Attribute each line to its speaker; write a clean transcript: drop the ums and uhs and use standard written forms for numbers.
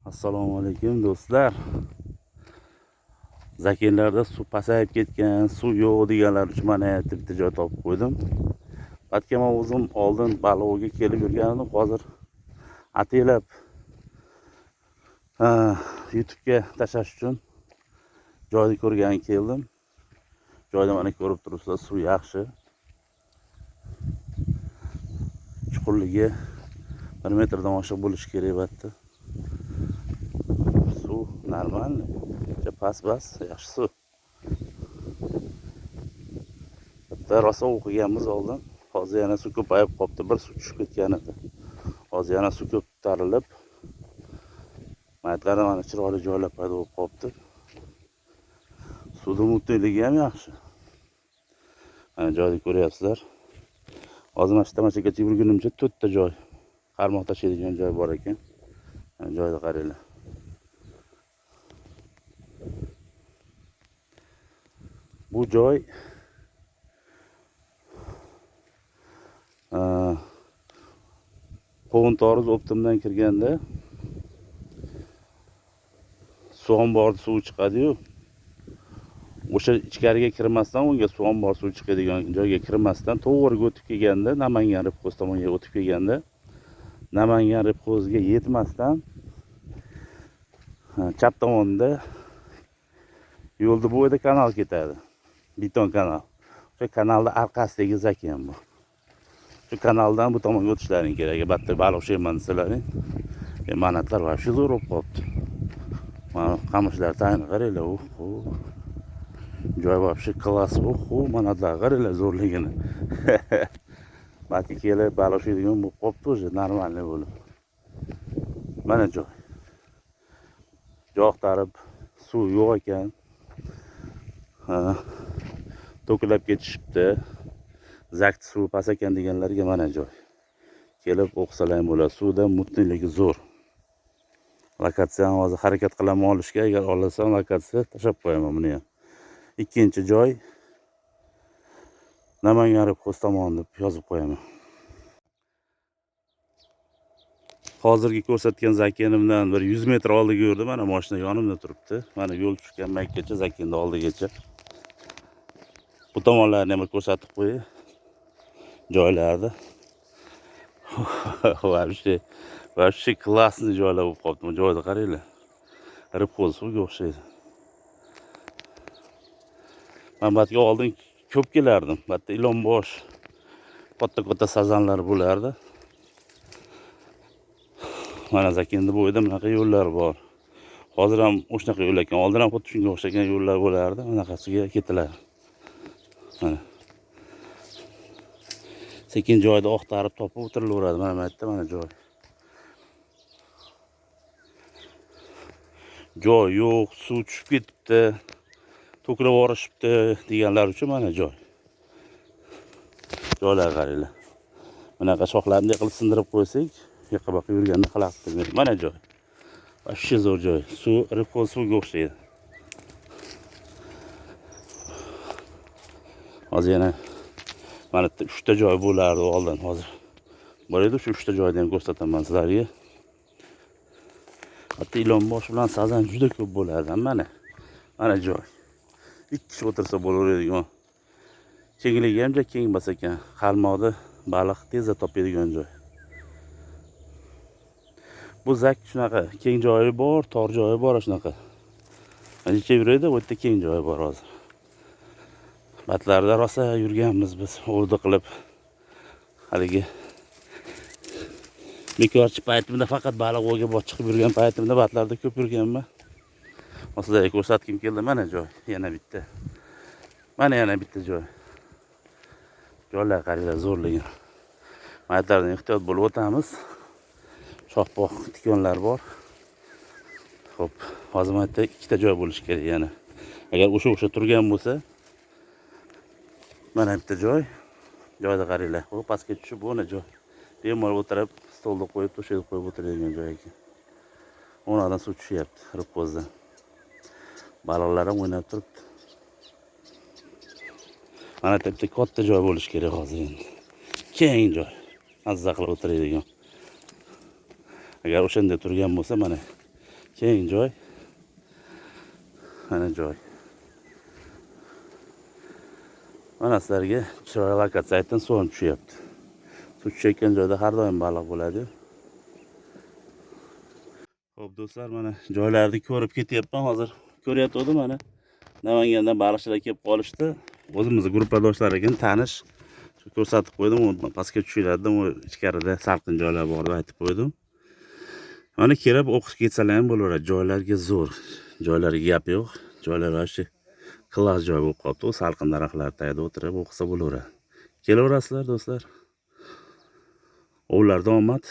Speaker 1: Assalomu alaykum do'stlar. Zakinlarda suv pasayib ketgan, suv yo'q deganlar uchun mana bitta joy topib qo'ydim. Balki men o'zim oldin baliqga kelib yurgandim, hozir ataylab YouTube'ga tashlash uchun joyni ko'rgan keldim. Joyda mana ko'rib turibsizlar, suv yaxshi. Chuqurligi 1 metrdan oshiq bo'lishi kerak albatta. Suv normalniy. Past-past, yaxshi suv. Bitta rosa o'qiganmiz oldin. Hozir yana suv ko'payib qopti, bir suv tushib ketgan edi. Hozir yana suv ko'tarilib, maytlarda mana chiroyli joylar paydo bo'lib qopti. Suvning mutlayligi ham yaxshi. Mana joyni ko'ryapsizlar. Hozir mana shu tomoshaga yurgunimcha 4 ta joy, qarmoq tashlaydigan joy bor ekan. Mana joyni qaranglar. Bu joy Qovun-Toruz Optimdan kirganda suv omborida suv chiqadi-yu. O'sha ichkariga kirmasdan, unga suv ombor suv chiqadigan joyga kirmasdan to'g'riga o'tib kelganda, Namangan Ribxo'z tomonga o'tib kelganda, Namangan Ribxo'zga yetmasdan chap tomonda yo'lda bo'yida kanal ketadi. Beton kanal. O'sha kanalning orqasidagi zakin bu. Shu kanaldan bu tomonga o'tishlaring kerak. Albatta baliq ushlayman desalaring, manatlar вообще zo'r bo'lib qolibdi. Mana qamishlar tagini qaranglar, uh. Joy вообще klass, manatlar qaranglar zo'rligini. Balki kelib baliq ushlaydigan bo'lib qolibdi o'zi, normalniy bo'lib. Mana joy. Joy axtarib suv yo'q ekan. To'kilab ketishibdi. Zakt suvi past ekan deganlarga mana joy. Kelib o'qisalar ham bo'ladi. Suvda mutniligi zo'r. Lokatsiyani hozir harakat qilaman olishga, agar olasam lokatsiya tashlab qo'yaman buni ham. Ikkinchi joy Namangan Ribxo'z tomoni deb yozib qo'yaman. Hozirgi ko'rsatgan zakinimdan bir 100 metr oldiga yurdim. Mana mashina yonimda turibdi. Mana yo'l tushgan maygacha, zakinni oldigacha. Bu tomonlarni ham ko'rsatib qo'yay. Joylarni. Вообще, вообще klassniy joylar bo'lib qolibdi. Bu joyni qaranglar. Ribxo'z suvga o'xshaydi. Men bu yerga oldin ko'p kelardim. Bu yerda ilonbosh, katta-katta sazanlar bo'lardi. Mana zakinni bo'yida bunaqa yo'llar bor. Hozir ham o'shanaqa yo'l ekan. Oldin ham xuddi shunga o'xshagan yo'llar bo'lardi. Bunaqasiga ketilar. Mana. Sekin joyda oqtarib topib o'tirilaveradi. Mana bu yerda mana joy. Joy yo'q, suv tushib ketibdi, to'kilib yuborishibdi deganlar uchun mana joy. Joylar qaranglar. Bunaqa shoxlarni bunday qilib sindirib qo'ysak, yoqqa-boqqa yurganda xalaqit qilmaydi. Mana joy. Вообще zo'r joy. Suv Ribxo'z suvga o'xshaydi. Hozir yana mana bitta 3 ta joy bo'lardi oldin hozir. Bor edi, shu 3 ta joyni ham ko'rsataman sizlarga. Hatto ilonbosh bilan sazan juda ko'p bo'lardi. Mana. Mana joy. 2 kishi o'tirsa bo'laveradigan. Kengligi ham juda keng bas ekan. Qarmoqda baliq tezda topadigan joy. Bu zak shunaqa keng joyi bor, tor joyi bor shunaqa. Mana yuradi, bu yerda keng joyi bor hozir. Batlarda rosa yurganmiz biz, o'rda qilib. Haligi bekorchi paytimda faqat baliq ovga chiqib yurgan paytimda batlarda ko'p yurganman. Sizlarga ko'rsatgim keldi. Mana joy, yana bitta. Mana yana bitta joy. Joylar qaranglar zo'rligini. Maytlardan ehtiyot bo'lib o'tamiz. Shohpoq tikonlar bor. Xo'p, hozir mana yerda 2 ta joy bo'lishi kerak yana. Agar o'sha turgan bo'lsa, mana bitta joy. Joyda qaranglar. U pastga tushib, bu joy. Bemalol o'tirib, stolni qo'yib, to'shakni qo'yib o'tiradigan joy ekan. O'nadan suv tushyapti Ribxo'zdan. Baliqlar ham o'ynab turibdi. Mana bitta katta joy bo'lishi kerak hozir endi. Keng joy. Mazza qilib o'tiradigan. Agar o'shanda turgan bo'lsa, mana Keng joy. Mana joy. Mana sizlarga chiroyli lokatsiya aytdim, suv ham tushyapti. Suv tushayotgan joyda har doim baliq bo'ladi. Xo'p do'stlar, mana joylarni ko'rib ketyapman. Hozir ko'rayotgandim mana. Namangandan baliqchilar kelib qolishdi. O'zimizni gruppadoshlar ekan, tanish. Shu ko'rsatib qo'ydim, u pastga tushinglar dedim, u ichkarida salqin joylar bor deb aytib qo'ydim. Mana kelib o'qib ketsalar ham bo'laveradi. Joylarga zo'r. Joylarga gap yo'q. Joylar вообще класс joy bo'lib qolibdi. U salqin daraxtlar tagida o'tirib o'qisa bo'laveradi. Kelaverasizlar do'stlar. Ovlarda omad.